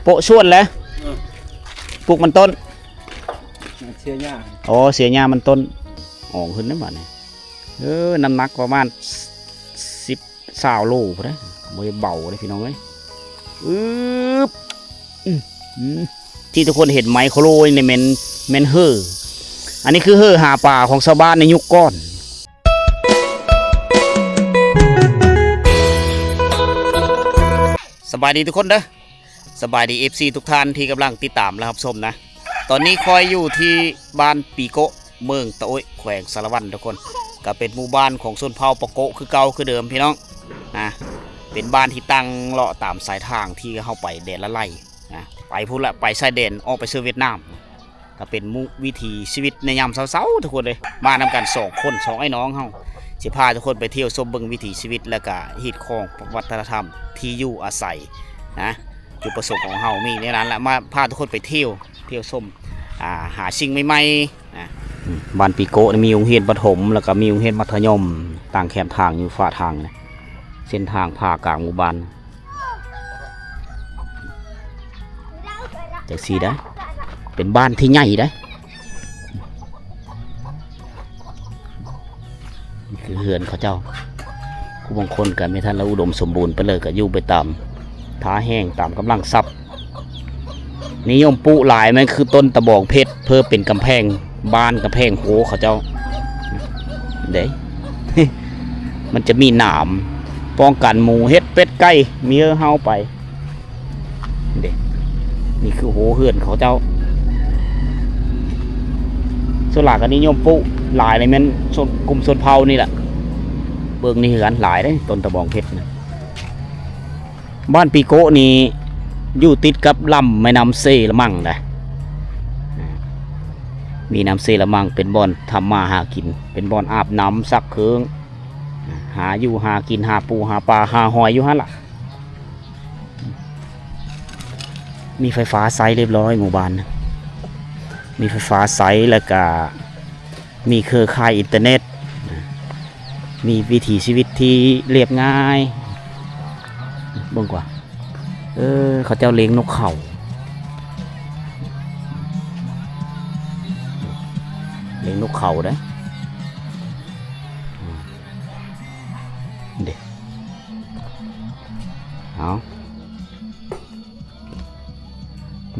ໂປະສວນແຫຼະ ເອີ ປູກມັນຕົ້ນ ເສຍຫຍ້າ ອໍ ເສຍຫຍ້າມັນຕົ້ນ ອອກຂຶ້ນເດ້ບາດນີ້ ເອີ ນ້ຳໜັກປະມານສິບ ຊາວໂລພຸ້ນເດ້ ບໍ່ໄດ້ເບົາເດ້ພີ່ນ້ອງເອີຍ ອຶບ ອືມ ອືມ ທີ່ທຸກຄົນເຫັນໄມ້ໂຄໂລນີ້ແມ່ນ ແມ່ນເຫີ ອັນນີ້ຄືເຫີຫາປາຂອງຊາວບ້ານໃນຍຸກກ່ອນ. ສະບາຍດີທຸກຄົນເດີ ສະບາຍດີ ເອັຟຊີ ທຸກທ່ານທີ່ກຳລັງຕິດຕາມ ແລະ ຮັບຊົມນະ. ຕອນນີ້ຂ້ອຍຢູ່ທີ່ບ້ານປີໂກະ ເມືອງຕະໂອ້ຍ ແຂວງສາລະວັນ ທຸກຄົນ. ກະເປັນໝູ່ບ້ານຂອງຊົນເຜົ່າປາໂກະຄືເກົ່າຄືເດີມພີ່ນ້ອງ. ນະ ເປັນບ້ານທີ່ຕັ້ງເລາະຕາມສາຍທາງທີ່ເຮົາໄປແດນລະໄລ ນະ ໄປພຸ້ນລະ ໄປຊາຍແດນ ອອກໄປເຊິ່ງຫວຽດນາມ. ກະເປັນມຸ ວິຖີຊີວິດໃນຍາມເຊົ້າໆ ທຸກຄົນເອີຍ ມານຳກັນສອງຄົນ ສອງອ້າຍນ້ອງເຮົາ ຊິພາທຸກຄົນໄປທ່ຽວຊົມເບິ່ງວິຖີຊີວິດ ແລະກະຮີດຄອງວັດທະນະທຳທີ່ຢູ່ອາໄສນະ. ຈຸດປະສົງຂອງເຮົາມີແນວນັ້ນລະ ມາພາທຸກຄົນໄປທ່ຽວ ທ່ຽວຊົມ ອ່າ ຫາສິ່ງໃໝ່ໆນະ. ບ້ານປີໂກະນີ້ມີໂຮງຮຽນປະຖົມ ແລະກະມີໂຮງຮຽນມັດທະຍົມ ຕ່າງແຄມທາງຢູ່ຝາທາງນະ ເສັ້ນທາງຜ່າກາງໝູ່ບ້ານ. ຈັ່ງຊີ້ໄດ໋ ເປັນບ້ານທີ່ໃຫຍ່ໄດ໋. ນີ້ຄືເຮືອນເຂົາເຈົ້າ ຜູ້ບາງຄົນກະມີທ່ານລະອຸດົມສົມບູນໄປເລີຍ ກະຢູ່ໄປຕາມທ່າແຮງ ຕາມກຳລັງຊັບ. ນິຍົມປູກຫຼາຍ ແມ່ນຄືຕົ້ນຕະບອງເພັດ ເພື່ອເປັນກຳແພງບ້ານ ກຳແພງຮົ້ວເຂົາເຈົ້າເດ້. ມັນຈະມີໜາມປ້ອງກັນໝູ ເຫັດ ເປັດ ໄກ່ ມີເຫີເຫົ່າໄປເດ້. ນີ້ຄືຮົ້ວເຮືອນເຂົາເຈົ້າ ສ່ວນຫຼາຍກະນິຍົມປູກຫຼາຍເລີຍ ແມ່ນຊົນ ກຸ່ມຊົນເຜົ່ານີ້ແຫຼະ. ເບິ່ງໃນເຮືອນຫຼາຍເດ້ ຕົ້ນຕະບອງເພັດນະ. ບ້ານປີໂກະນີ້ຢູ່ຕິດກັບລຳແມ່ນ້ຳເຊລະມັງໄດ໋ ມີນ້ຳເຊລະມັງ ເປັນບ່ອນທຳມາຫາກິນ ເປັນບ່ອນອາບນ້ຳ ຊັກເຄື່ອງ ຫາຢູ່ຫາກິນ ຫາປູຫາປາ ຫາຫອຍຢູ່ຫັ້ນລະ. ມີໄຟຟ້າໃຊ້ລຽບຮ້ອຍໝູ່ບ້ານ ມີໄຟຟ້າໃຊ້ ແລ້ວກະມີເຄືອຂ່າຍອິນເຕີເນັດ ມີວິຖີຊີວິດທີ່ລຽບງ່າຍ. ເບິ່ງກວ່າ ເອີ ເຂົາເຈົ້າລ້ຽງນົກເຂົາ ລ້ຽງນົກເຂົາເດ້ ເດ້ ເອົາ.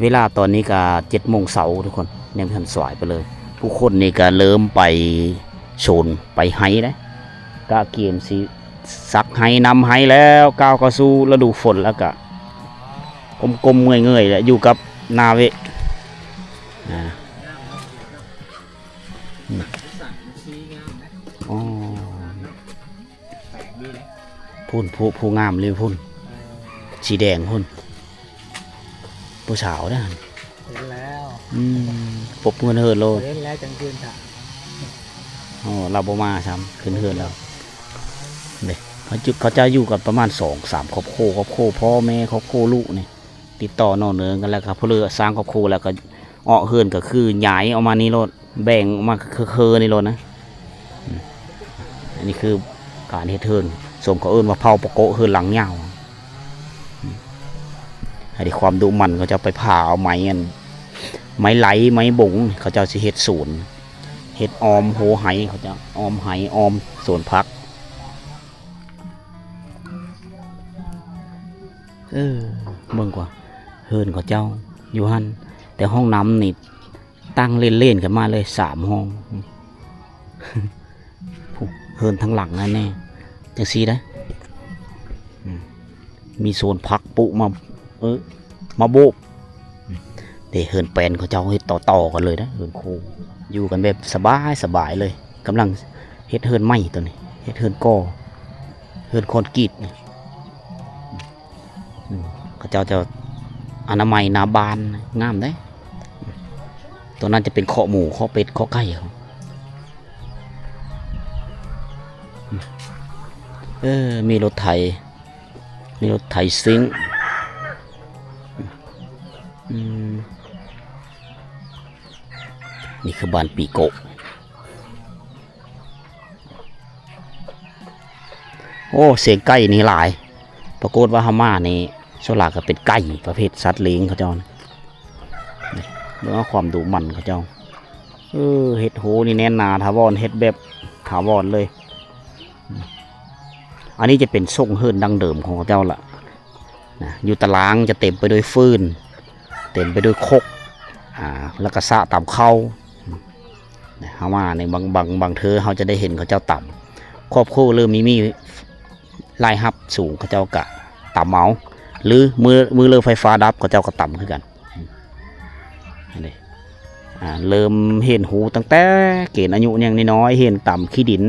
ເວລາຕອນນີ້ກະເຈັດໂມງເຊົ້າ ທຸກຄົນ ຍັງບໍ່ທັນສວາຍໄປເລີຍ. ຜູ້ຄົນນີ້ກະເລີ່ມໄປສວນ ໄປໄຮ່ແລ້ວ ກະກຽມຊິສັກໄຮ່ ນຳໄຮ່ແລ້ວ ກ້າວເຂົ້າສູ່ລະດູຝົນ ແລ້ວກະກົ້ມໆເງີຍໆ ແລະ ຢູ່ກັບນາເວະ ອາ ອືມ ອໍ ພຸ້ນ ຜູ້ ຜູ້ງາມເລີຍພຸ້ນ ເອີ ສີແດງພຸ້ນ ຜູ້ສາວເດ້ ເຫັນແລ້ວ ອືມ ປົບເງິນເຮີໂລດ ເຫັນແລ້ວຈັ່ງຄືນຖາມ ອໍ ລາວບໍ່ມາຊ້ຳ ຂຶ້ນເຮືອນແລ້ວເດ້. ເຂົາ ເຂົາເຈົ້າຢູ່ກັນປະມານສອງສາມຄອບຄົວ ຄອບຄົວພໍ່ແມ່ ຄອບຄົວລູກນີ້ ຕິດຕໍ່ຕໍ່ເນື່ອງກັນ ແລ້ວກໍຜູ້ເລີສ້າງຄອບຄົວ ແລ້ວກໍອອກເຮືອນ ກໍຄືຍ້າຍອອກມານີ້ໂລດ ແບ່ງອອກມາເຄີໆນີ້ໂລດນະ. ອືມ ອັນນີ້ຄືການເຮັດເຮືອນ ສົມເຂົາເອີ້ນວ່າເຜົ່າປາໂກະ ເຮືອນຫຼັງຍາວ. ອືມ ໃຫ້ໄດ້ຄວາມດຸໝັ່ນ ເຂົາເຈົ້າໄປຜ່າເອົາໄມ້ອັນ ໄມ້ໄຫຼ ໄມ້ບົງ ເຂົາເຈົ້າຊິເຮັດສວນ ເຮັດອ້ອມຮົ້ວໄຮ່ ເຂົາເຈົ້າອ້ອມໄຮ່ ອ້ອມສວນຜັກ. ເອີ ເບິ່ງກວ່າ ເຮືອນເຂົາເຈົ້າຢູ່ຫັ້ນ ແຕ່ຫ້ອງນ້ຳນີ້ຕັ້ງເລນໆກັນມາເລີຍ ສາມຫ້ອງ ເຮືອນທັງຫຼັງນັ້ນແນ່ ຈັ່ງຊີ້ໄດ໋ ອືມ ມີສວນຜັກປຸມາ ເອີ ມາໂບກ ເດ້ ເຮືອນແປ້ນເຂົາເຈົ້າເຮັດຕໍ່ໆກັນເລີຍເດ້ ເຮືອນໂຄ ຢູ່ກັນແບບສະບາຍໆເລີຍ. ກຳລັງເຮັດເຮືອນໃໝ່ໂຕນີ້ ເຮັດເຮືອນກໍ່ ເຮືອນຄອນກຣີດນີ້ ອືມ ເຂົາເຈົ້າຈະອະນາໄມໜ້າບ້ານ ງາມເດ້. ໂຕນັ້ນຈະເປັນຄອກໝູ ຄອກເປັດ ຄອກໄກ່ເຂົາ. ເອີ ມີລົດໄຖ ມີລົດໄຖຊິງ ອືມ ນີ້ຄືບ້ານປີໂກະ. ໂອ້ ສຽງໄກ່ນີ້ຫຼາຍ ປາກົດວ່າເຮົາມານີ້ ສ່ວນຫຼາຍກໍເປັນໄກ່ ປະເພດສັດລ້ຽງເຂົາເຈົ້ານະ. ເບິ່ງເອົາຄວາມດຸໝັ່ນເຂົາເຈົ້າ. ເອີ ເຮັດໂຮນີ້ແໜ້ນໜາຖາວອນ ເຮັດແບບຖາວອນເລີຍ. ອັນນີ້ຈະເປັນຊົງເຮືອນດັ້ງເດີມຂອງເຂົາເຈົ້າລະນະ. ຢູ່ຕາລາງຈະເຕັມໄປດ້ວຍຟືນ ເຕັມໄປດ້ວຍຄົກ ອ່າ ແລ້ວກໍສະຕຳເຂົ້າ. ເຮົາມາໃນບາງ ບາງ ບາງເທື່ອເຮົາຈະໄດ້ເຫັນເຂົາເຈົ້າຕຳ. ຄອບຄົວເລີ່ມມີ ມີລາຍຮັບສູງ ເຂົາເຈົ້າກະຕຳເອົາ ຫຼື ມື້ ມື້ເລີໄຟຟ້າດັບ ເຂົາເຈົ້າກະຕຳຄືກັນ. ອັນນີ້ ອ່າ ເລີ່ມຮຽນຮູ້ຕັ້ງແຕ່ເກນອາຍຸຍັງນ້ອຍໆ ຮຽນຕຳຂີ້ດິນ.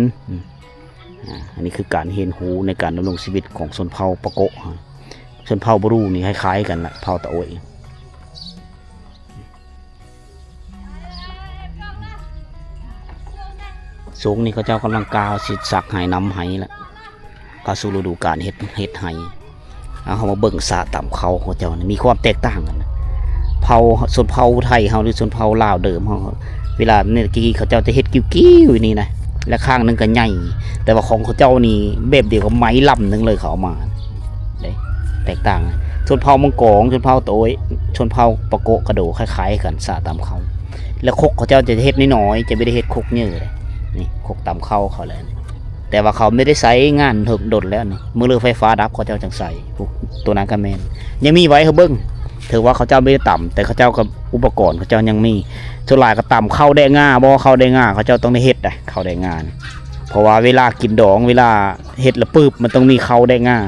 ອ່າ ອັນນີ້ຄືການຮຽນຮູ້ໃນການດຳລົງຊີວິດຂອງຊົນເຜົ່າປະໂກະ. ຊົນເຜົ່າບຣູນີ້ຄ້າຍໆກັນລະ ເຜົ່າຕາໂອ້ຍ. ຊ່ວງນີ້ເຂົາເຈົ້າກຳລັງກ້າວຊິສັກໄຮ່ນຳໄຮ່ລະ ເຂົ້າສູ່ລະດູການເຮັດ ເຮັດໄຮ່. ເອົາ ເຮົາມາເບິ່ງສະຕຳເຂົ້າຂອງເຈົ້ານີ້ ມີຄວາມແຕກຕ່າງກັນນະ. ເຜົ່າ ຊົນເຜົ່າໄທເຮົາ ຫຼື ຊົນເຜົ່າລາວເດີມເຮົາ ເວລານີ້ກີ້ເຂົາເຈົ້າຈະເຮັດກິ້ວໆ ນີ້ນະ ແລະ ຂ້າງໜຶ່ງກໍໃຫຍ່ ແຕ່ວ່າຂອງເຂົາເຈົ້ານີ້ແບບດຽວກັບໄມ້ລຳໜຶ່ງເລີຍ ເຂົາເອົາມາເດ້ ແຕກຕ່າງ. ຊົນເຜົ່າມົງກອງ ຊົນເຜົ່າໂຕຍ ຊົນເຜົ່າປະໂກະກະໂດ ຄ້າຍໆກັນ ສະຕຳເຂົ້າ ແລະ ຄົກເຂົາເຈົ້າຈະເຮັດນ້ອຍໆ ຈະບໍ່ໄດ້ເຮັດຄົກໃຫຍ່ເດ້. ນີ້ຄົກຕຳເຂົ້າເຂົາແຫຼະ ແຕ່ວ່າເຂົາບໍ່ໄດ້ໃຊ້ງານເຖິງດົນແລ້ວນີ້ ມື້ເລີໄຟຟ້າດັບເຂົາເຈົ້າຈັ່ງໃຊ້. ໂຕນັ້ນກໍແມ່ນ ຍັງມີໄວ້ໃຫ້ເບິ່ງ ເຖິງວ່າເຂົາເຈົ້າບໍ່ໄດ້ຕຳ ແຕ່ເຂົາເຈົ້າກໍອຸປະກອນເຂົາເຈົ້າຍັງມີ. ສ່ວນຫຼາຍກໍຕຳເຂົ້າແດະງ່າ ບໍ່ ເຂົ້າແດະງ່າ ເຂົາເຈົ້າຕ້ອງໄດ້ເຮັດໄດ໋ ເຂົ້າແດະງ່າ. ເພາະວ່າເວລາກິນດອງ ເວລາເຮັດລະປຶບ ມັນຕ້ອງມີເຂົ້າແດະງ່າ.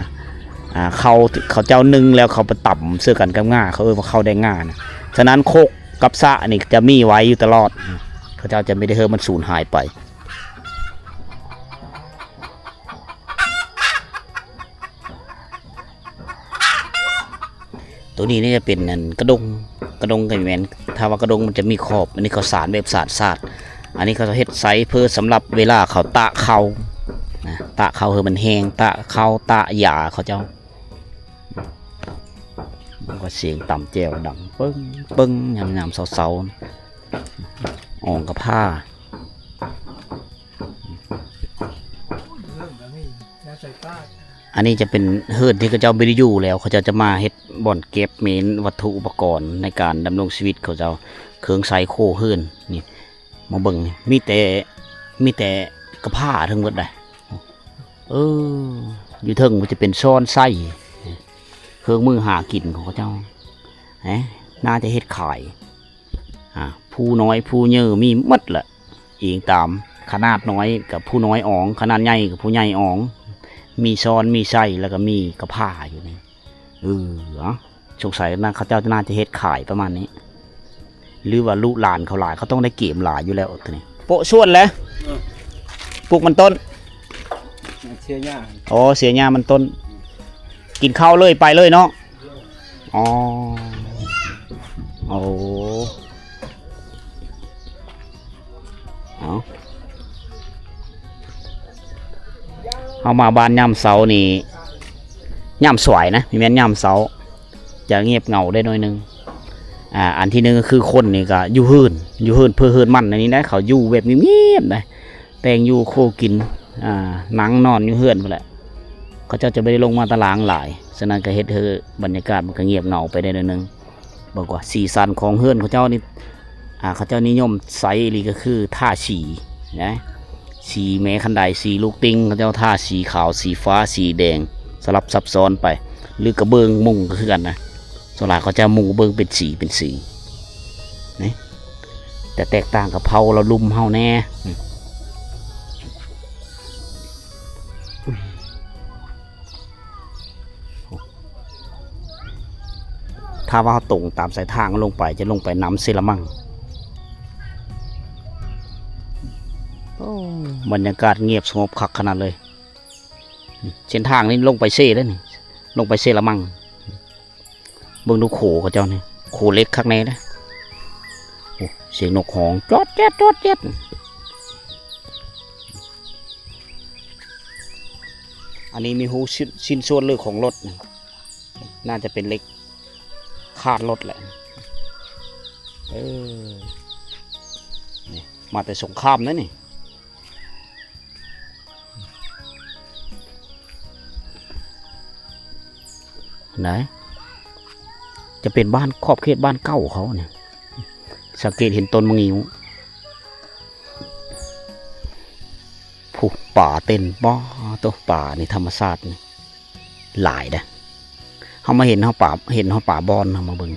ອ່າ ເຂົ້າ ເຂົາເຈົ້າໜຶ້ງແລ້ວເຂົາໄປຕຳເຊິ່ງກັນກັບງ່າ ເຂົາເອີ້ນວ່າເຂົ້າແດະງ່ານະ. ສະນັ້ນ ຄົກກັບສະນີ້ຈະມີໄວ້ຢູ່ຕະຫຼອດ ເຂົາເຈົ້າຈະບໍ່ໄດ້ເຮີມັນສູນຫາຍໄປ. ໂຕນີ້ນີ້ຈະເປັນອັນກະດົງ ກະດົງກໍແມ່ນ ຖ້າວ່າກະດົງມັນຈະມີຂອບ. ອັນນີ້ເຂົາສານແບບສານສາດ ອັນນີ້ເຂົາເຮັດໃສ່ເພື່ອສຳລັບເວລາເຂົາຕາກເຂົ້ານະ ຕາກເຂົ້າໃຫ້ມັນແຫ້ງ ຕາກເຂົ້າ ຕາກຢາເຂົາເຈົ້າ. ມັນກໍສຽງຕຳແຈ່ວດັງປຶ້ງ ປຶ້ງ ຍາມ ຍາມເຊົ້າໆ ອອງກະພ້າ. ອັນນີ້ຈະເປັນເຮືອນທີ່ເຂົາເຈົ້າບໍ່ໄດ້ຢູ່ແລ້ວ ເຂົາເຈົ້າຈະມາເຮັດບ່ອນເກັບເມນວັດຖຸອຸປະກອນໃນການດຳລົງຊີວິດເຂົາເຈົ້າ ເຄື່ອງໃຊ້ໂຄເຮືອນນີ້. ມາເບິ່ງນີ້ ມີແຕ່ ມີແຕ່ກະພ້າທັງໝົດໄດ໋. ເອີ ຢູ່ເທິງມັນຈະເປັນຊ້ອນໄສ້ ເຄື່ອງມືຫາກິນຂອງເຂົາເຈົ້າ ເອີ ໜ້າຈະເຮັດຂາຍ. ອ່າ ຜູ້ນ້ອຍຜູ້ໃຫຍ່ມີໝົດລະ ອີງຕາມຂະໜາດນ້ອຍກັບຜູ້ນ້ອຍອອງ ຂະໜາດໃຫຍ່ກັບຜູ້ໃຫຍ່ອອງ ມີຊ້ອນມີໄສ້ ແລ້ວກໍມີກະພ້າຢູ່ນີ້. ເອີ ສົງໄສນະ ເຂົາເຈົ້າໜ້າຈະເຮັດຂາຍປະມານນີ້ ຫຼືວ່າລູກຫຼານເຂົາຫຼາຍ ເຂົາຕ້ອງໄດ້ເກມຫຼາຍຢູ່ແລ້ວໂຕນີ້. ໂປະສວນແຫຼະ ເອີ ປູກມັນຕົ້ນ ເສຍຫຍ້າ ອໍ ເສຍຫຍ້າມັນຕົ້ນ ກິນເຂົ້າເລີຍ ໄປເລີຍເນາະ. ອໍ ໂອ້ ເອົາ ເຮົາມາບ້ານຍາມເຊົ້ານີ້ ຍາມສວາຍນະ ບໍ່ແມ່ນຍາມເຊົ້າ ຈະງຽບເຫງົາໄດ້ໜ້ອຍໜຶ່ງ. ອ່າ ອັນທີໜຶ່ງກໍຄືຄົນນີ້ກໍຢູ່ເຮືອນ ຢູ່ເຮືອນເພິ່ນເຮືອນມັນ ອັນນີ້ນະ ເຂົາຢູ່ແບບງຽບໆນະ. ແຕ່ງຢູ່ໂຄກິນ ອ່າ ນັ່ງນອນຢູ່ເຮືອນພຸ້ນແຫຼະ ເຂົາເຈົ້າຈະບໍ່ໄດ້ລົງມາຕະຫຼາງຫຼາຍ ສະນັ້ນກໍເຮັດໃຫ້ບັນຍາກາດມັນກໍງຽບເຫງົາໄປໄດ້ໜ້ອຍໜຶ່ງ. ເບິ່ງວ່າສີສັນຂອງເຮືອນເຂົາເຈົ້ານີ້ ອ່າ ເຂົາເຈົ້ານິຍົມໃຊ້ອີ່ຫຼີກໍຄືທາສີນະ ສີແມ່ຄັນໄດ ສີລູກຕິ່ງ ເຂົາເຈົ້າທາສີຂາວ ສີຟ້າ ສີແດງ ສະຫຼັບຊັບຊ້ອນໄປ ຫຼືກະເບື້ອງມຸງກໍຄືກັນນະ. ສ່ວນຫຼາຍເຂົາຈະມຸງເບິ່ງເປັນສີເປັນສີນີ້ ແຕ່ແຕກຕ່າງກັບເຜົ່າລາວລຸ່ມເຮົາແດ່. ຖ້າວ່າເຮົາຕົງຕາມສາຍທາງລົງໄປ ຈະລົງໄປນຳເຊລະມັງ. ໂອ້ ບັນຍາກາດງຽບສະຫງົບຄັກຂະໜາດເລີຍ. ເສັ້ນທາງນີ້ລົງໄປເຊເດ້ນີ້ ລົງໄປເຊລະມັງ. ເບິ່ງດູໂຂເຂົາເຈົ້ານີ້ ໂຂເຫຼັກຄັກແນ່ເດ້. ໂອ້ ສຽງນົກຮ້ອງຈອດແຈດ ຈອດແຈດ. ອັນນີ້ມີຮູຊິ້ນ ຊິ້ນສ່ວນເຫຼືອຂອງລົດນະ ໜ້າຈະເປັນເຫຼັກຄາດລົດແຫຼະ. ເອີ ນີ້ມາແຕ່ສົງຄາມເດ້ນີ້. ໄດ້ ຈະເປັນບ້ານ ຂອບເຂດບ້ານເກົ່າເຂົານີ້. ສັງເກດເຫັນຕົ້ນໝາກງິ້ວ ຜູ້ປາເຕັນ ປາໂຕ ປາໃນທຳມະຊາດນີ້ຫຼາຍເດ້. ເຮົາມາເຫັນເຮົາປາ ເຫັນເຮົາປາບອນ ເຮົາມາເບິ່ງ.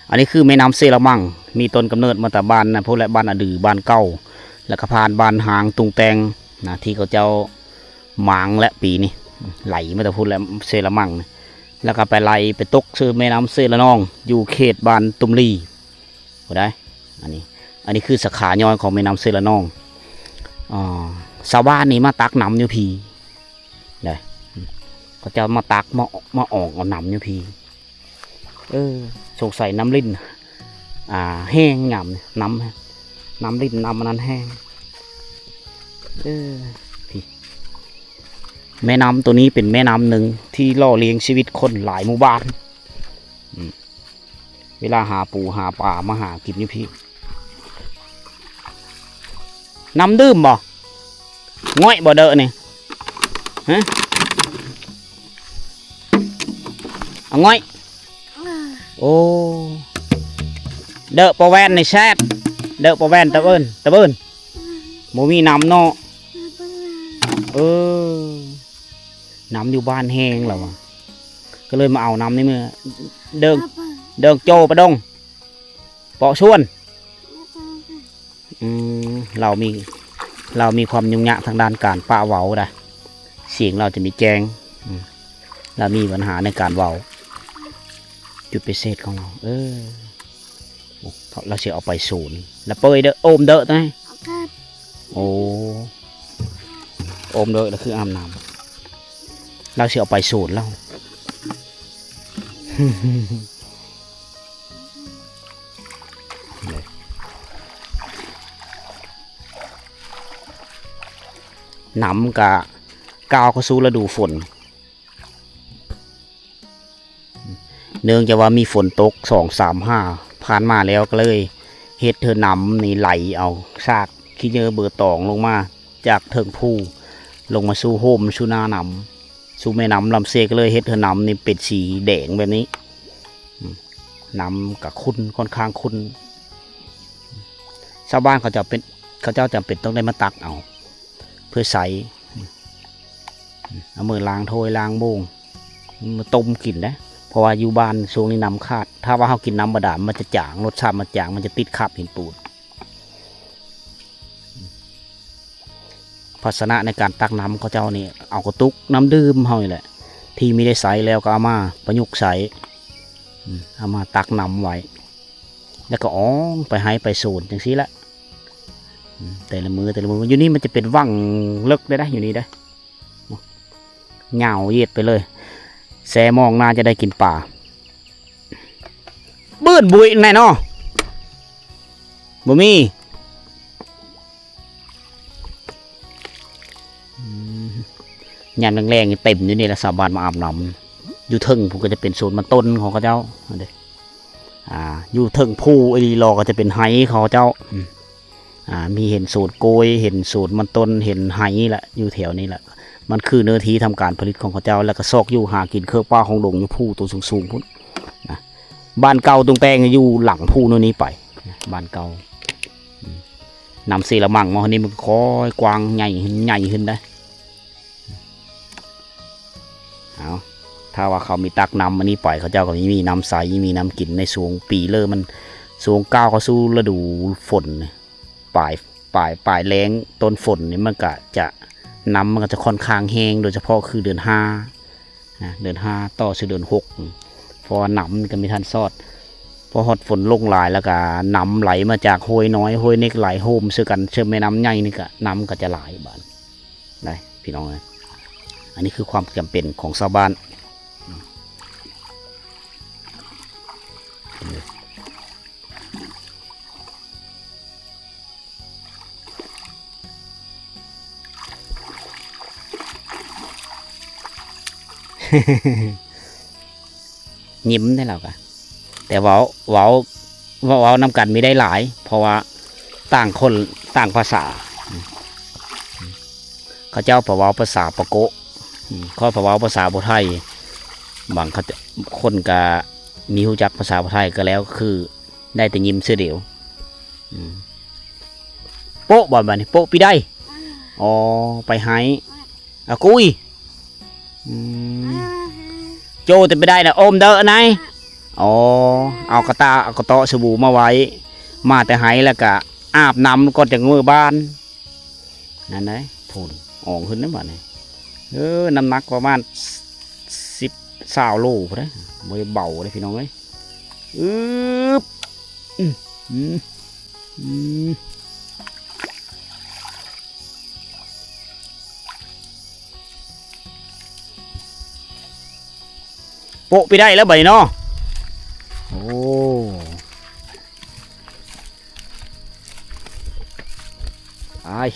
ອັນນີ້ຄືແມ່ນ້ຳເຊລະມັງ ມີຕົ້ນກຳເນີດມາແຕ່ບ້ານນະ ພຸ້ນແຫຼະ ບ້ານອະດື ບ້ານເກົ່າ ແລ້ວກໍຜ່ານບ້ານຫາງຕຸງແຕງນະ ທີ່ເຂົາເຈົ້າໝາງແຫຼະປີນີ້ ໄຫຼມາແຕ່ພຸ້ນແຫຼະ ເຊລະມັງນະ ແລ້ວກໍໄປໄຫຼໄປຕົກຊື່ແມ່ນ້ຳເຊລະນອງ ຢູ່ເຂດບ້ານຕຸມລີ ຜູ້ໃດ໋. ອັນນີ້ ອັນນີ້ຄືສາຂາຍ່ອຍຂອງແມ່ນ້ຳເຊລະນອງ. ອ່າ ຊາວບ້ານນີ້ມາຕັກນ້ຳຢູ່ພີ້ເດ້ ເຂົາເຈົ້າມາຕັກ ມາ ມາອອງເອົານ້ຳຢູ່ພີ້. ເອີ ສົງໄສນ້ຳລິນ ອ່າ ແຫ້ງຍາມນີ້ ນ້ຳ ນ້ຳລິນ ນ້ຳອັນນັ້ນແຫ້ງ. ເອີ ພີ້ ແມ່ນ້ຳໂຕນີ້ເປັນແມ່ນ້ຳໜຶ່ງທີ່ຫຼໍ່ລ້ຽງຊີວິດຄົນຫຼາຍໝູ່ບ້ານ. ອືມ ເວລາຫາປູຫາປາມາຫາກິນຢູ່ພີ້. ນ້ຳດື່ມບໍ່? ງ່ອຍບໍ່ເດີນີ້? ຮະ? ອາ ງ່ອຍ. ໂອ້ ເດີປາແວ່ນນີ້ແຊບ. ເດີປາແວ່ນ ຕາເອີ້ນ ຕາເອີ້ນ ບໍ່ມີນ້ຳເນາະ. ເອີ ນ້ຳຢູ່ບ້ານແຫ້ງແລ້ວວ່າ ກໍເລີຍມາເອົານ້ຳໃນເມືອງ. ເດີງ ເດີງໂຈປະດົງ ເປາະຊວນ. ອືມ ລາວມີ ລາວມີຄວາມຫຍຸ້ງຍາກທາງດ້ານການປະເວົ້າໄດ໋ ສຽງລາວຈະມີແຈ້ງ. ອືມ ລາວມີບັນຫາໃນການເວົ້າ ຈຸດພິເສດຂອງລາວ. ເອີ ລາວຊິເອົາໄປສູນ ລະເປີຍເດີ ໂອມເດີ ໂອ ໂອມເດີ ລະຄືອາບນ້ຳ ລາວຊິເອົາໄປສູນລາວ. ນ້ຳກະກ້າວເຂົ້າສູ່ລະດູຝົນ ເນື່ອງຈາກວ່າມີຝົນຕົກສອງສາມຫາຜ່ານມາແລ້ວ ກໍເລີຍເຮັດໃຫ້ນ້ຳນີ້ໄຫຼເອົາຊາກຂີ້ເຫຍື້ອເບີຕອງລົງມາຈາກເທິງພູ ລົງມາສູ່ໂຮມສູ່ໜ້ານ້ຳ ສູ່ແມ່ນ້ຳລຳເຊ ກໍເລີຍເຮັດໃຫ້ນ້ຳນີ້ເປັນສີແດງແບບນີ້. ອືມ ນ້ຳກະຂຸ່ນ ຄ່ອນຂ້າງຂຸ່ນ ຊາວບ້ານເຂົາເຈົ້າເປັນ ເຂົາເຈົ້າຈຳເປັນຕ້ອງໄດ້ມາຕັກເອົາ ເພື່ອໃຊ້ ເອົາມືລ້າງຖ້ວຍລ້າງໂມງ ມາຕົ້ມກິນເດ້. ເພາະວ່າຢູ່ບ້ານຊ່ວງນີ້ນ້ຳຂາດ ຖ້າວ່າເຮົາກິນນ້ຳບາດານ ມັນຈະຈາງ ລົດຊາດມັນຈາງ ມັນຈະຕິດຄາບຫີນປູນ. ພາຊະນະໃນການຕັກນ້ຳເຂົາເຈົ້ານີ້ ເອົາກະຕຸກນ້ຳດື່ມເຮົານີ້ແຫຼະ ທີ່ມີໄດ້ໃຊ້ແລ້ວກໍເອົາມາປະຍຸກໃຊ້ ອືມ ເອົາມາຕັກນ້ຳໄວ້ ແລ້ວກໍອອງໄປໄຮ່ໄປສວນຈັ່ງຊີ້ແຫຼະ. ອືມ ແຕ່ລະມື້ ແຕ່ລະມື້ ຢູ່ນີ້ມັນຈະເປັນວັງເລິກເດ້ ຢູ່ນີ້ເດ້ ຍາວເຢັດໄປເລີຍ. ແຊມອງໜ້າຈະໄດ້ກິນປາ ບືນບຸຍແນ່ເນາະ ບໍ່ມີ. ອືມ ຍາມແລງໆນີ້ເຕັມຢູ່ນີ້ແຫຼະ ຊາວບ້ານມາອາບນ້ຳ. ຢູ່ເທິງພຸ້ນກໍຈະເປັນສວນມັນຕົ້ນຂອງເຂົາເຈົ້າ ອັນເດ ອ່າ ຢູ່ເທິງພູອີ່ຫຼີລໍກໍຈະເປັນໄຮ່ຂອງເຂົາເຈົ້າ. ອືມ ອ່າ ມີເຫັນສວນກ້ວຍ ເຫັນສວນມັນຕົ້ນ ເຫັນໄຮ່ລະ ຢູ່ແຖວນີ້ລະ ມັນຄືເນື້ອທີ່ທຳການຜະລິດຂອງເຂົາເຈົ້າ ແລ້ວກໍຊອກຢູ່ຫາກິນເຄືອປ່າຂອງດົງຢູ່ພູໂຕສູງໆພຸ້ນນະ. ບ້ານເກົ່າຕຸງແຕງຢູ່ຫຼັງພູໂນ່ນນີ້ໄປ ນະ ບ້ານເກົ່າ. ອືມ ນ້ຳເຊລະມັງເນາະ ນີ້ມັນຄ່ອຍກວ້າງໃຫຍ່ຂຶ້ນ ໃຫຍ່ຂຶ້ນໄດ໋. ເອົາ ຖ້າວ່າເຂົາມີຕັກນ້ຳອັນນີ້ໄປ ເຂົາເຈົ້າກໍມີ ມີນ້ຳໃຊ້ ມີນ້ຳກິນໃນຊ່ວງປີເລີ່ມມັນ ຊ່ວງກ້າວເຂົ້າສູ່ລະດູຝົນ ປາຍ ປາຍ ປາຍແລ້ງຕົ້ນຝົນນີ້ ມັນກະຈະ ນ້ຳມັນກໍຈະຄ່ອນຂ້າງແຫ້ງ ໂດຍສະເພາະຄືເດືອນຫ້ານະ ເດືອນຫ້າຕໍ່ສູ່ເດືອນຫົກ ເພາະວ່ານ້ຳມັນກໍມີທັນຊອດ. ພໍຮອດຝົນລົງຫຼາຍແລ້ວກໍນ້ຳໄຫຼມາຈາກຫ້ວຍນ້ອຍ ຫ້ວຍເນັກ ໄຫຼໂຮມໃສ່ກັນ ເຊື່ອມແມ່ນ້ຳໃຫຍ່ນີ້ກໍ ນ້ຳກໍຈະຫຼາຍບາດ ໄດ້ພີ່ນ້ອງເອີຍ. ອັນນີ້ຄືຄວາມຈຳເປັນຂອງຊາວບ້ານ. ຍິ້ມໄດ້ລາວກະ ແຕ່ເວົ້າ ເວົ້າ ເວົ້າ ເວົ້ານຳກັນມີໄດ້ຫຼາຍ ເພາະວ່າຕ່າງຄົນຕ່າງພາສາ. ເຂົາເຈົ້າພະເວົ້າພາສາປາໂກະ ຂ້ອຍພະເວົ້າພາສາຜູ້ໄທ. ບາງ ເຂົາ ຄົນກະ ມີຮູ້ຈັກພາສາໄທກໍແລ້ວ ຄືໄດ້ແຕ່ຍິ້ມຊື່ດຽວ. ອືມ ໂປະບໍ່ບາດນີ້ ໂປະປີໃດ? ອໍ ໄປໄຮ່ ອາກຸຍ. ອືມ ໂຈແຕ່ໄປໄດ້ນະ ໂອມເດີນາຍ. ອໍ ເອົາກະຕາ ເອົາກະເຕາະສະບູມາໄວ້ ມາແຕ່ໄຮ່ແລ້ວກະອາບນ້ຳກ່ອນຈັ່ງເມືອບ້ານ. ນັ້ນໄດ໋ ພຸ້ນ ອອງຂຶ້ນເດ້ບາດນີ້. ເອີ ນ້ຳໜັກປະມານສິບ ຊາວໂລພຸ້ນເດ້ ບໍ່ໄດ້ເບົາເດ້ພີ່ນ້ອງເອີຍ. ອຶບ ອືມ ອືມ ອືມ. ໂປະໄປໄດ້ແລ້ວບາດນີ້ເນາະ. ໂອ້ ອາຍ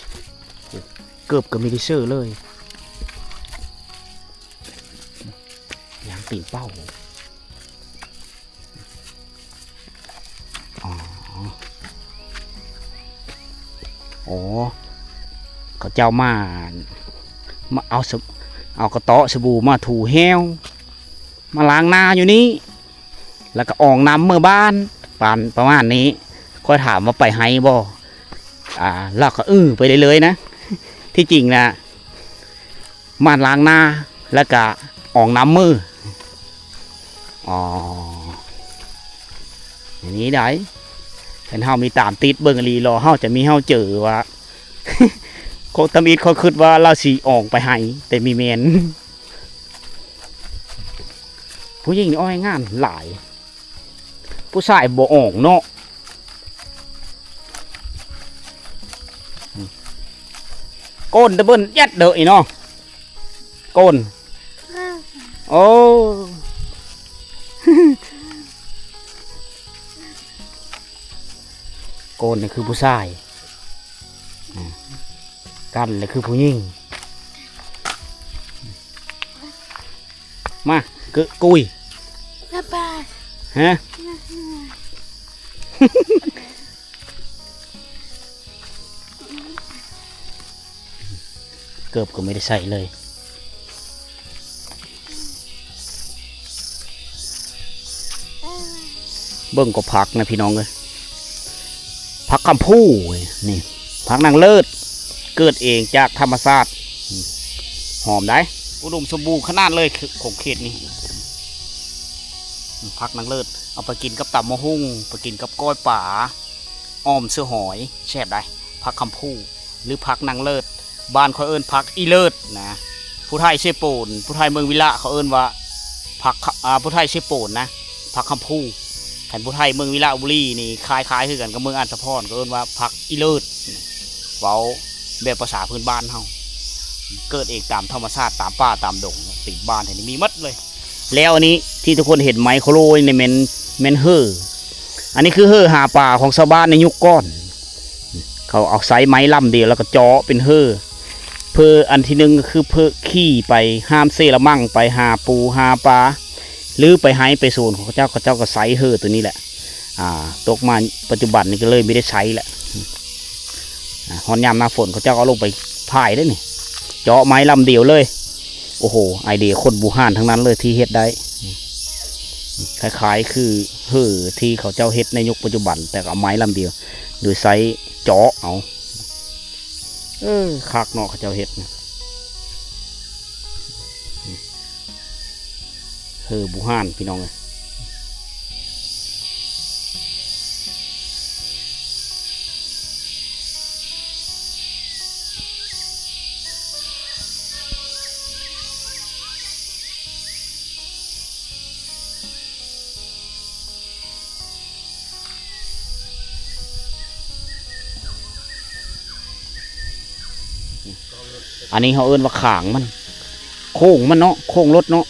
ເກີບກໍມີໄດ້ເຊີເລີຍ ຍາງຕີນເປົ້າ. ອໍ ອໍ ເຂົາເຈົ້າມາ ມາເອົາສະ ເອົາກະເຕາະສະບູມາຖູແຮ້ວ ມາລ້າງໜ້າຢູ່ນີ້ ແລ້ວກໍອອງນ້ຳເມືອບ້ານ ປານ ປະມານນີ້. ຂ້ອຍຖາມວ່າໄປໄຮ່ບໍ່? ອາ ລາວກໍອືໄປເລີຍໆນະ. ທີ່ຈິງນະ ມາລ້າງໜ້າ ແລ້ວກະອອງນ້ຳມື. ອໍ ແນວນີ້ໄດ໋ ຄັນເຮົາມີຕາມຕິດເບິ່ງອີ່ຫຼີ ລໍເຮົາຈະມີເຮົາເຈີວ່າ ຄົນທຳອິດຂ້ອຍຄິດວ່າລາວຊິອອງໄປໄຮ່ແຕ່ມີແມ່ນ ຜູ້ຍິງນີ້ອອກແຮງງານຫຼາຍ. ຜູ້ຊາຍບໍ່ອອກເນາະ. ໂກນແຕ່ເບິ່ນຍັດເດີອີເນາະ ໂກນ. ໂອ້ ໂກນນີ້ຄືຜູ້ຊາຍ ອາ ກັນແຫຼະຄືຜູ້ຍິງ. ມາ ກະ ກຸຍ ລະບາຍ ຮະ ເກີບກໍບໍ່ໄດ້ໃສ່ເລີຍ. ເບິ່ງກໍຜັກນະພີ່ນ້ອງເອີຍ ຜັກຄຳພູ ນີ້ ຜັກນາງເລີດ ເກີດເອງຈາກທຳມະຊາດ ຫອມໄດ໋ ອຸດົມສົມບູນຂະໜາດເລີຍ ຂອງເຂດນີ້. ຜັກນາງເລີດ ເອົາໄປກິນກັບຕຳໝາກຫຸ່ງ ໄປກິນກັບກ້ອຍປາ ອ່ອມເສືອຫອຍ ແຊບໄດ໋ ຜັກຄຳພູ ຫຼື ຜັກນາງເລີດ. ບ້ານຂ້ອຍເອີ້ນຜັກອີເລີດນະ. ຜູ້ໄທເຊໂປນ ຜູ້ໄທເມືອງວິລະ ເຂົາເອີ້ນວ່າຜັກ ອາ ຜູ້ໄທເຊໂປນນະ ຜັກຄຳພູ. ຄັນຜູ້ໄທເມືອງວິລະບູລີນີ້ ຄ້າຍໆຄືກັນກັບເມືອງອັດສະພອນ ກໍເອີ້ນວ່າຜັກອີເລີດ. ເວົ້າແບບພາສາພື້ນບ້ານເຮົາ ເກີດເອງຕາມທຳມະຊາດ ຕາມປ່າຕາມດົງ ຕິດບ້ານແຖວນີ້ມີໝົດເລີຍ. ແລ້ວອັນນີ້ທີ່ທຸກຄົນເຫັນໄມ້ໂຄໂລນີ້ແມ່ນ ແມ່ນເຫີ ອັນນີ້ຄືເຫີຫາປາຂອງຊາວບ້ານໃນຍຸກກ່ອນ ເຂົາເອົາໃຊ້ໄມ້ລຳດຽວ ແລ້ວກໍເຈາະເປັນເຫີ ເພື່ອອັນທີໜຶ່ງກໍຄືເພື່ອຂີ່ໄປຫ້າມເຊລະມັງ ໄປຫາປູຫາປາ ຫຼື ໄປໄຮ່ໄປສວນຂອງເຂົາເຈົ້າ ເຂົາເຈົ້າກໍໃຊ້ເຫີໂຕນີ້ແຫຼະ. ອ່າ ຕົກມາປັດຈຸບັນນີ້ກໍເລີຍບໍ່ໄດ້ໃຊ້ແຫຼະ. ອາ ຮອດຍາມໜ້າຝົນເຂົາເຈົ້າເອົາລົງໄປພາຍເດ້ນີ້ ເຈາະໄມ້ລຳດຽວເລີຍ. ໂອ້ໂຫ ໄອເດຍຄົນບູຮານທັງນັ້ນເລີຍທີ່ເຮັດໄດ້ ຄ້າຍໆຄືເຫີທີ່ເຂົາເຈົ້າເຮັດໃນຍຸກປັດຈຸບັນ ແຕ່ກໍເອົາໄມ້ລຳດຽວ ໂດຍໃຊ້ເຈາະເອົາ. ເອີ ຄັກເນາະ ເຂົາເຈົ້າເຮັດນະ. ເຮີບູຮານພີ່ນ້ອງເອີຍ. ອັນນີ້ເຮົາເອີ້ນວ່າຄາງມັນ ໂຄ້ງມັນເນາະ ໂຄ້ງລົດເນາະ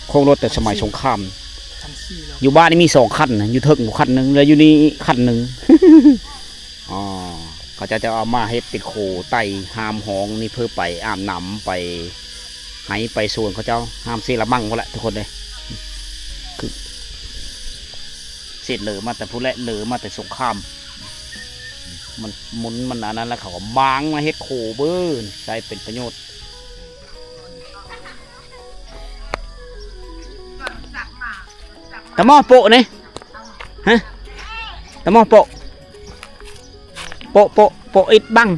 ໂຄ້ງລົດແຕ່ສະໄໝສົງຄາມ. ຢູ່ບ້ານນີ້ມີສອງຄັນນະ ຢູ່ເທິງພຸ້ນຄັນໜຶ່ງ ແລ້ວຢູ່ນີ້ຄັນໜຶ່ງ. ອໍ ເຂົາເຈົ້າຈະເອົາມາເຮັດເປັນໂຄໄຕ່ຫ້າມຫ້ອງນີ້ ເພື່ອໄປອາບນ້ຳ ໄປໄຮ່ໄປສວນເຂົາເຈົ້າ ຫ້າມເຊລະມັງພຸ້ນແຫຼະທຸກຄົນເອີຍ. ຄືເສດເລີມາແຕ່ພຸ້ນແຫຼະ ເລີມາແຕ່ສົງຄາມ ມັນໝຸນມັນອັນນັ້ນ ແລ້ວເຂົາກໍມ້າງມາເຮັດໂຄເບີ ໃຊ້ເປັນປະໂຫຍດ. ຕະໝໍ້ໂປະນີ້ ຮະ ຕະໝໍ້ໂປະ ໂປະ ໂປະ ໂປະອິດບັງ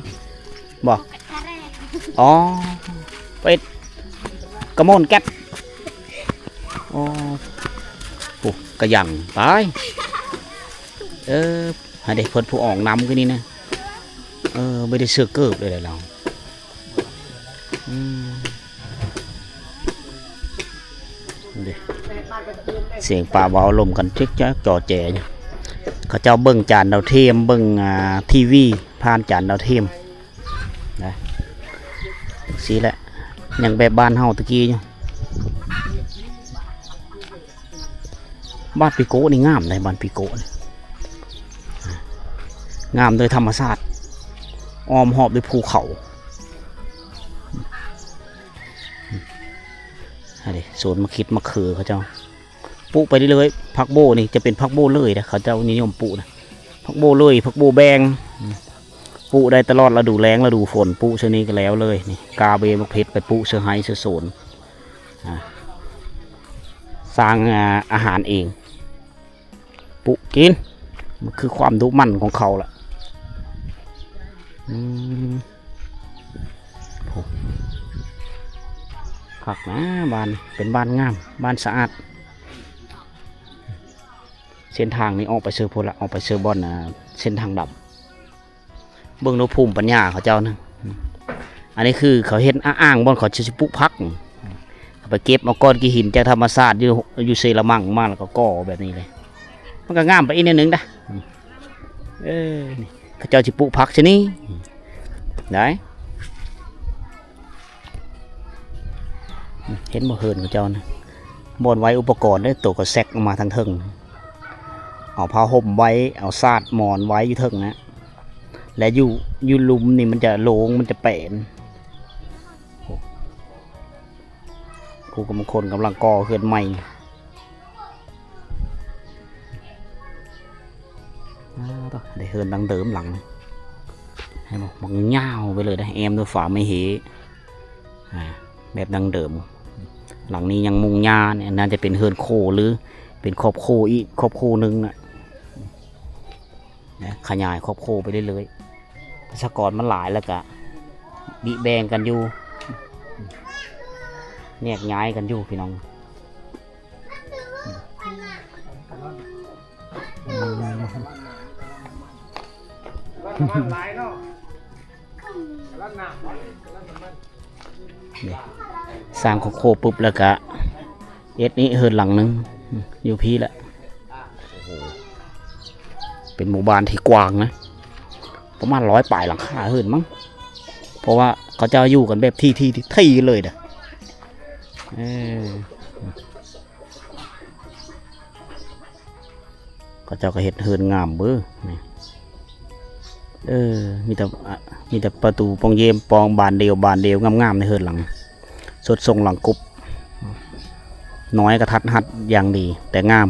ບໍ່? ອໍ ໂປະອິດ ກະໂມນແກັດ ອໍ ໂອ້ ກະຍັງຕາຍ ເອີ ໃຫ້ໄດ້ເພິ່ນຜູ້ອອກນຳຄືນີ້ນະ ເອີ ບໍ່ໄດ້ເສື້ອເກີບເລີຍລາວ ອືມ ເດ້ ສຽງປາເວົ້າລົມກັນຈິກຈັກຈໍແຈຢູ່ ເຂົາເຈົ້າເບິ່ງຈານດາວທຽມ ເບິ່ງ ອ່າ ທີວີຜ່ານຈານດາວທຽມນະ ຊີ້ແຫຼະ ຍັງແບບບ້ານເຮົາຕະກີ້ຢູ່. ບ້ານປີໂກະນີ້ງາມໃດ໋ ບ້ານປີໂກະນີ້ ງາມໂດຍທຳມະຊາດ ອ້ອມຮອບດ້ວຍພູເຂົາ ອັນນີ້ສວນໝາກຂິດໝາກເຂືອເຂົາເຈົ້າ ປູກໄປເລື້ອຍໆ ຜັກໂບນີ້ຈະເປັນຜັກໂບເລີຍນະ ເຂົາເຈົ້ານິຍົມປູກນະ ຜັກໂບເລີຍ ຜັກໂບແບງ ປູກໄດ້ຕະຫຼອດລະດູແລ້ງລະດູຝົນ ປູກເຊິ່ງນີ້ກໍແລ້ວເລີຍ ນີ້ກາເບໝາກເຜັດໄປປູກເຊິ່ງໄຮ່ເຊິ່ງສວນ ອ່າ ສ້າງ ອ່າ ອາຫານເອງ ປຸກິນ ມັນຄືຄວາມດຸໝັ່ນຂອງເຂົາລະ ອືມ ໂອ້ ຄັກນະ ບ້ານ ເປັນບ້ານງາມ ບ້ານສະອາດ ເສັ້ນທາງນີ້ອອກໄປເຊີພຸ້ນລະ ອອກໄປເຊີບ່ອນ ອ່າ ເສັ້ນທາງດຳ. ເບິ່ງດູພູມປັນຍາເຂົາເຈົ້ານະ ອັນນີ້ຄືເຂົາເຮັດອ່າງບ່ອນເຂົາຊິປູກຜັກ ເຂົາໄປເກັບເອົາກ້ອນຂີ້ຫີນຈາກທຳມະຊາດຢູ່ ຢູ່ເຊລະມັງມາ ແລ້ວກໍກໍ່ແບບນີ້ເລີຍ ມັນກໍງາມໄປອີກແນວໜຶ່ງດະ ເອີ ນີ້ເຂົາເຈົ້າຊິປູກຜັກຊະນີ້ໄດ໋. ເຫັນບໍ່ເຮືອນຂອງເຈົ້ານະ ບ່ອນໄວ້ອຸປະກອນເດ້ ໂຕກໍແຊກອອກມາທາງເທິງ ເອົາຜ້າຫົ່ມໄວ້ ເອົາສາດໝອນໄວ້ຢູ່ເທິງນະ ແລະ ຢູ່ ຢູ່ລຸ່ມນີ້ມັນຈະໂລ່ງ ມັນຈະແປນ ຜູ້ກຳລັງ ຄົນກຳລັງກໍ່ເຮືອນໃໝ່ ອ້າວ ໄດ້ເຮືອນດັ່ງເດີມຫຼັງ ເຫັນບໍ່ ບັກຍາວໄປເລີຍເດ້ ແອ້ມດ້ວຍຝາໄມ້ເຫ ອ່າ ແບບດັ້ງເດີມ ຫຼັງນີ້ຍັງມຸງຫຍ້າ ນີ້ໜ້າຈະເປັນເຮືອນໂຄ ຫຼື ເປັນຄອບຄົວອີກຄອບຄົວໜຶ່ງນະ ນະ ຂະຫຍາຍຄອບຄົວໄປເລື້ອຍໆ ປະຊາກອນມັນຫຼາຍ ແລ້ວກະບິແບ່ງກັນຢູ່ ແຍກຍ້າຍກັນຢູ່ພີ່ນ້ອງ. ນີ້ ສ້າງຄອບຄົວປຶບ ແລ້ວກະເຮັດນີ້ເຮືອນຫຼັງໜຶ່ງ ຢູ່ພີ້ແຫຼະ ໂອ້ໂຫ ເປັນໝູ່ບ້ານທີ່ກວ້າງນະ ປະມານຮ້ອຍປາຍຫຼັງຄາເຮືອນມັ້ງ ເພາະວ່າເຂົາເຈົ້າຢູ່ກັນແບບຖີ່ໆ ຖີ່ເລີຍເດ້ ເອີ. ເຂົາເຈົ້າກໍເຮັດເຮືອນງາມເບີ ນີ້ ເອີ ມີແຕ່ ອະ ມີແຕ່ປະຕູປ່ອງເຢມປ່ອງບານດຽວ ບານດຽວ ງາມໆ ໃນເຮືອນຫຼັງ ສົດຊົງຫຼັງກົບ ນ້ອຍກະທັດຮັດຢ່າງດີ ແຕ່ງາມ